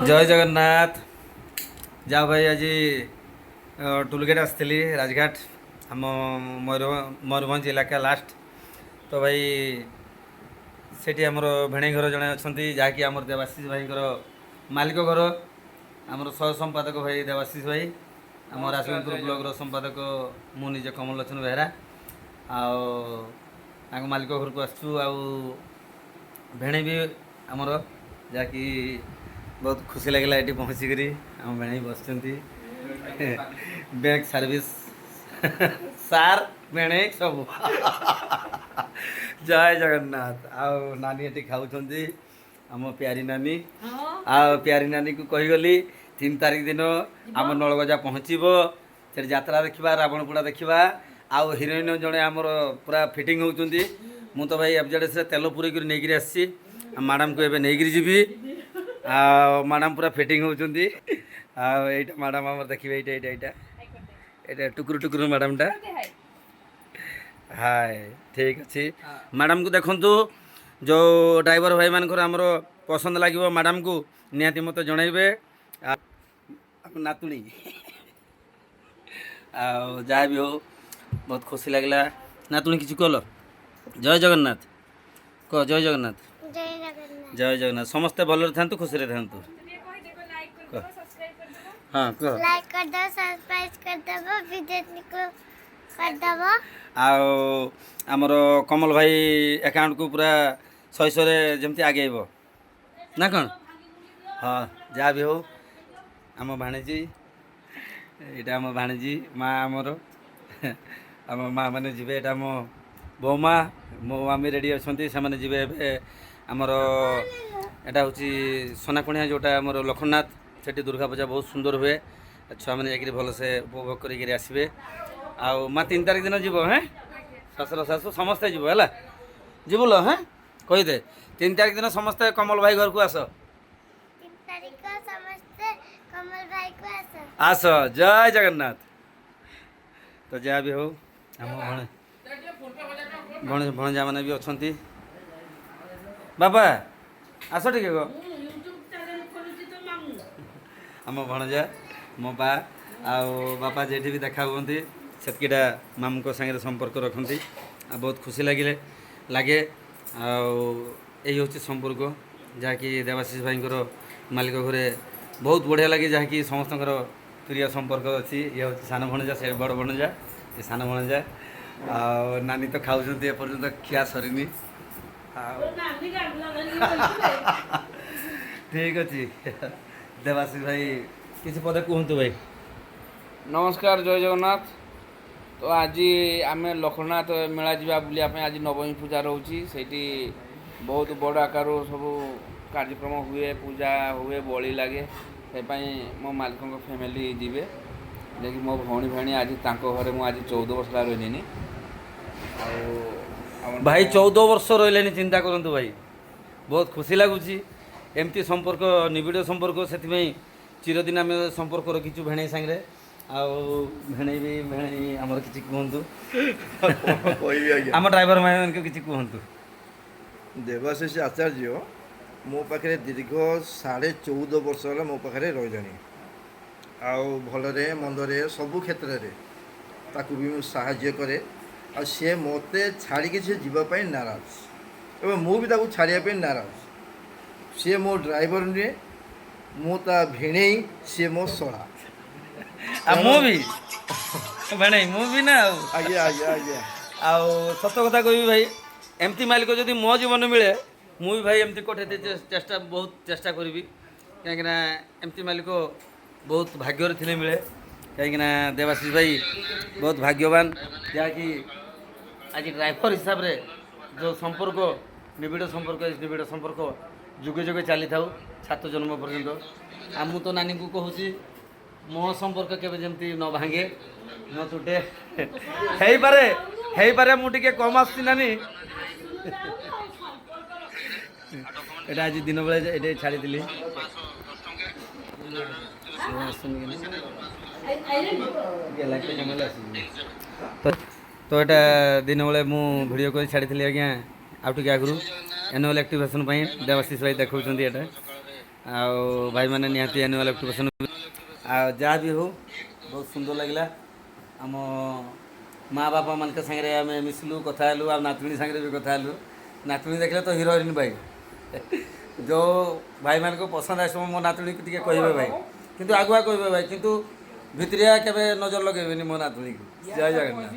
ଜୟ ଜଗନ୍ନାଥ। ଯା ଭାଇ, ଆଜି ଟୋଲଗେଟ୍ ଆସିଥିଲି, ରାଜଘାଟ, ଆମ ମୟୂରଭଞ୍ଜ ଇଲାକା ଲାଷ୍ଟ। ତ ଭାଇ, ସେଠି ଆମର ଭେଣେଇ ଘର ଜଣେ ଅଛନ୍ତି, ଯାହାକି ଆମର ଦେବାଶିଷ ଭାଇଙ୍କର ମାଲିକ ଘର। ଆମର ସହ ସମ୍ପାଦକ ଭାଇ ଦେବାଶିଷ ଭାଇ, ଆମ ରାଜଗୋବିନ୍ଦପୁର ବ୍ଲକର ସମ୍ପାଦକ ମୁଁ ନିଜେ କମଲ ଲୋଚନ ବେହେରା। ଆଉ ତାଙ୍କ ମାଲିକ ଘରକୁ ଆସିଛୁ ଆଉ ଭେଣେଇ ବି ଆମର, ଯାହାକି ବହୁତ ଖୁସି ଲାଗିଲା ଏଠି ପହଞ୍ଚିକରି। ଆମ ଭେଣେଇ ବସିଛନ୍ତି, ବ୍ୟାଙ୍କ ସର୍ଭିସ ସାର୍, ଭେଣେଇ ସବୁ। ଜୟ ଜଗନ୍ନାଥ। ଆଉ ନାନୀ ଏଠି ଖାଉଛନ୍ତି, ଆମ ପ୍ୟାରି ନାନୀ। ଆଉ ପ୍ୟାରି ନାନୀକୁ କହିଗଲି, 3 ତାରିଖ ଦିନ ଆମ ନଳଗଜା ପହଞ୍ଚିବ, ସେଠି ଯାତ୍ରା ଦେଖିବା, ରାବଣ ପୋଡ଼ା ଦେଖିବା। ଆଉ ହିରୋଇନ ଜଣେ ଆମର ପୁରା ଫିଟିଂ ହେଉଛନ୍ତି। ମୁଁ ତ ଭାଇ ଏଫଜେଡଏସ୍ରେ ତେଲ ପୁରେଇକରି ନେଇକିରି ଆସିଛି ଆଉ ମ୍ୟାଡ଼ାମକୁ ଏବେ ନେଇକିରି ଯିବି। ଆଉ ମ୍ୟାଡ଼ାମ ପୁରା ଫିଟିଂ ହେଉଛନ୍ତି। ଆଉ ଏଇଟା ମ୍ୟାଡ଼ାମ ଆମର, ଦେଖିବେ, ଏଇଟା ଏଇଟା ଏଇଟା ଏଇଟା ଟୁକୁରୁ ଟୁକୁରୁ ମ୍ୟାଡ଼ାମଟା। ହାଏ, ଠିକ୍ ଅଛି। ମ୍ୟାଡ଼ାମକୁ ଦେଖନ୍ତୁ, ଯେଉଁ ଡ୍ରାଇଭର ଭାଇମାନଙ୍କର ଆମର ପସନ୍ଦ ଲାଗିବ ମ୍ୟାଡ଼ାମକୁ, ନିହାତି ମୋତେ ଜଣାଇବେ। ଆଉ ଆମ ନାତୁଣୀ। ଆଉ ଯାହା ବି ହଉ, ବହୁତ ଖୁସି ଲାଗିଲା। ନାତୁଣୀ, କିଛି କଲ। ଜୟ ଜଗନ୍ନାଥ କହ, ଜୟ ଜଗନ୍ନାଥ। ଜୟ ଜଗନ୍ନାଥ। ଜୟ ଜଗନ୍ନାଥ। ସମସ୍ତେ ଭଲରେ ଥାନ୍ତୁ, ଖୁସିରେ ଥାନ୍ତୁ। ହଁ, କୁହ। ଲାଇକ୍ କରିଦେବ, ସବସ୍କ୍ରାଇବ୍ କରିଦେବ, ଭିଡ଼ିଓକୁ କରିଦେବ। ଆଉ ଆମର କମଲ ଭାଇ ଆକାଉଣ୍ଟକୁ ପୁରା ଶହେ ଶହେରେ ଯେମିତି ଆଗେଇବ ନା କ'ଣ? ହଁ, ଯାହା ବି ହଉ, ଆମ ଭାଣିଜୀ, ଏଇଟା ଆମ ଭାଣିଜୀ, ମା ଆମର, ଆମ ମା ମାନେ ଯିବେ। ଏଇଟା ଆମ ବୋଉମା, ମୋ ମାମି ରେଡ଼ି ଅଛନ୍ତି, ସେମାନେ ଯିବେ ଏବେ। ଆମର ଏଇଟା ହେଉଛି ସୁନାକଣିଆ, ଯେଉଁଟା ଆମର ଲକ୍ଷ୍ମଣନାଥ, ସେଠି ଦୁର୍ଗା ପୂଜା ବହୁତ ସୁନ୍ଦର ହୁଏ। ଛୁଆମାନେ ଯାଇକରି ଭଲସେ ଉପଭୋଗ କରିକିରି ଆସିବେ। ଆଉ ମା, 3 ତାରିଖ ଦିନ ଯିବ ହେଁ? ଶ୍ୱଶୁର ଶାଶୁ ସମସ୍ତେ ଯିବ, ହେଲା? ଯିବୁ ଲୋ? ହେଁ, କହିଦେ, 3 ତାରିଖ ଦିନ ସମସ୍ତେ କମଲ ଭାଇ ଘରକୁ ଆସ। 3 ତାରିଖ ସମସ୍ତେ କମଲ ଭାଇକୁ ଆସ। ଆସ। ଜୟ ଜଗନ୍ନାଥ। ତ ଯାହା ବି ହଉ, ଆମ ଭଣଜା ମାନେ ବି ଅଛନ୍ତି। ବାପା, ଆସ ଟିକେ ଗୋ। ଆମ ଭଣଜା, ମୋ ବା ଆଉ ବାପା ଯେଠି ବି ଦେଖା ହୁଅନ୍ତି, ସେତିକିଟା ମାମୁଙ୍କ ସାଙ୍ଗରେ ସମ୍ପର୍କ ରଖନ୍ତି ଆଉ ବହୁତ ଖୁସି ଲାଗେ। ଆଉ ଏଇ ହେଉଛି ସମ୍ପର୍କ, ଯାହାକି ଦେବାଶିଷ ଭାଇଙ୍କର ମାଲିକ ଘରେ ବହୁତ ବଢ଼ିଆ ଲାଗେ, ଯାହାକି ସମସ୍ତଙ୍କର ପ୍ରିୟ ସମ୍ପର୍କ ଅଛି। ଇଏ ହେଉଛି ସାନ ଭଣଜା, ସେ ବଡ଼ ଭଣଜା, ଏ ସାନ ଭଣଜା। ଆଉ ନାନୀ ତ ଖାଉଛନ୍ତି, ଏପର୍ଯ୍ୟନ୍ତ ଖିଆ ସରିନି। ଆଉ ଠିକ୍ ଅଛି, ଦେବାଶିଷ ଭାଇ କିଛି ପଦେ କୁହନ୍ତୁ ଭାଇ। ନମସ୍କାର, ଜୟ ଜଗନ୍ନାଥ। ତ ଆଜି ଆମେ ଲକ୍ଷ୍ମଣନାଥ ମେଳା ଯିବା ବୁଲିବା ପାଇଁ। ଆଜି ନବମୀ ପୂଜା ରହୁଛି, ସେଇଠି ବହୁତ ବଡ଼ ଆକାରରୁ ସବୁ କାର୍ଯ୍ୟକ୍ରମ ହୁଏ, ପୂଜା ହୁଏ, ବଳି ଲାଗେ। ସେଥିପାଇଁ ମୋ ମାଲିକଙ୍କ ଫ୍ୟାମିଲି ଯିବେ, ଯାଇକି ମୋ ଭଉଣୀ ଭଉଣୀ ଆଜି ତାଙ୍କ ଘରେ ମୁଁ ଆଜି 14 ବର୍ଷ ହେଲା ରହିଲିନି। ଆଉ ଭାଇ 14 ବର୍ଷ ରହିଲେନି, ଚିନ୍ତା କରନ୍ତୁ ଭାଇ, ବହୁତ ଖୁସି ଲାଗୁଛି। ଏମିତି ସମ୍ପର୍କ, ନିବିଡ଼ ସମ୍ପର୍କ, ସେଥିପାଇଁ ଚିରଦିନ ଆମେ ସମ୍ପର୍କ ରଖିଛୁ ଭେଣେଇ ସାଙ୍ଗରେ। ଆଉ ଭେଣେଇ ବି, ଭେଣେଇ ଆମର କିଛି କୁହନ୍ତୁ। କଣ କହିବି ଆଜ୍ଞା? ଆମ ଡ୍ରାଇଭର ଭାଇମାନଙ୍କୁ କିଛି କୁହନ୍ତୁ। ଦେବାଶିଷ ଆଚାର୍ଯ୍ୟ ମୋ ପାଖରେ ଦୀର୍ଘ 14.5 ବର୍ଷ ହେଲା ମୋ ପାଖରେ ରହିଲେଣି। ଆଉ ଭଲରେ ମନ୍ଦରେ ସବୁ କ୍ଷେତ୍ରରେ ତାକୁ ବି ମୁଁ ସାହାଯ୍ୟ କରେ। ଆଉ ସିଏ ମୋତେ ଛାଡ଼ିକି ସେ ଯିବା ପାଇଁ ନାରାଜ ଏବଂ ମୁଁ ବି ତାକୁ ଛାଡ଼ିବା ପାଇଁ ନାରାଜ। ସିଏ ମୋ ଡ୍ରାଇଭର ନୁହେଁ, ମୁଁ ତା ଭିଣେଇ, ସିଏ ମୋ ଶଳା। ଆଉ ମୁଁ ବି ଭେଣେଇ, ମୁଁ ବି ନା ଆଉ। ଆଜ୍ଞା। ଆଉ ସତ କଥା କହିବି ଭାଇ, ଏମିତି ମାଲିକ ଯଦି ମୋ ଜୀବନ ମିଳେ, ମୁଁ ବି ଭାଇ ଏମିତି କଠେଇ ଚେଷ୍ଟା, ବହୁତ ଚେଷ୍ଟା କରିବି। କାହିଁକିନା ଏମିତି ମାଲିକ ବହୁତ ଭାଗ୍ୟରେ ଥିଲେ ମିଳେ। କାହିଁକିନା ଦେବାଶିଷ ଭାଇ ବହୁତ ଭାଗ୍ୟବାନ, ଯାହାକି ଆଜି ଡ୍ରାଇଭର ହିସାବରେ ଯେଉଁ ସମ୍ପର୍କ, ନିବିଡ଼ ସମ୍ପର୍କ, ଏ ନିବିଡ଼ ସମ୍ପର୍କ ଯୁଗେ ଯୁଗେ ଚାଲିଥାଉ ସାତ ଜନ୍ମ ପର୍ଯ୍ୟନ୍ତ। ଆଉ ମୁଁ ତ ନାନୀଙ୍କୁ କହୁଛି, ମୋ ସମ୍ପର୍କ କେବେ ଯେମିତି ନ ଭାଙ୍ଗେ, ନ ତୁଟେ। ହେଇପାରେ, ହେଇପାରେ, ମୁଁ ଟିକେ କମ୍ ଆସୁଛି ନାନୀ। ଏଇଟା ଆଜି ଦିନ ବେଳେ ଏଇଟା ଛାଡ଼ିଥିଲି। ଆସୁନି କି ଟିକେ ଲାଇଟ୍ କମେଇଲେ ଆସିଯିବ। ତ ଏଇଟା ଦିନ ବେଳେ ମୁଁ ଭିଡ଼ିଓ କରି ଛାଡ଼ିଥିଲି ଆଜ୍ଞା। ଆଉ ଟିକେ ଆଗରୁ ଆନୁଆଲ୍ ଆକ୍ଟିଭେସନ୍ ପାଇଁ ଦେବାଶିଷ ଭାଇ ଦେଖାଉଛନ୍ତି ଏଇଟା। ଆଉ ଭାଇମାନେ ନିହାତି ଆନୁଆଲ୍ ଅକ୍ୟୁପେସନ୍। ଆଉ ଯାହା ବି ହଉ, ବହୁତ ସୁନ୍ଦର ଲାଗିଲା। ଆମ ମା ବାପା ମାନଙ୍କ ସାଙ୍ଗରେ ଆମେ ମିଶିଲୁ, କଥା ହେଲୁ, ଆଉ ନାତୁଣୀ ସାଙ୍ଗରେ ବି କଥା ହେଲୁ। ନାତୁଣୀ ଦେଖିଲେ ତ ହିରୋ ହିରୋଇନ୍ ଭାଇ। ଯେଉଁ ଭାଇମାନଙ୍କୁ ପସନ୍ଦ ଆସିବ ମୋ ନାତୁଣୀକୁ, ଟିକେ କହିବେ ଭାଇ। କିନ୍ତୁ ଆଗୁଆ କହିବେ ଭାଇ, କିନ୍ତୁ ଭିତରିଆ କେବେ ନଜର ଲଗେଇବେନି ମୋ ନାତୁଣୀକୁ। ଜୟ ଜଗନ୍ନାଥ।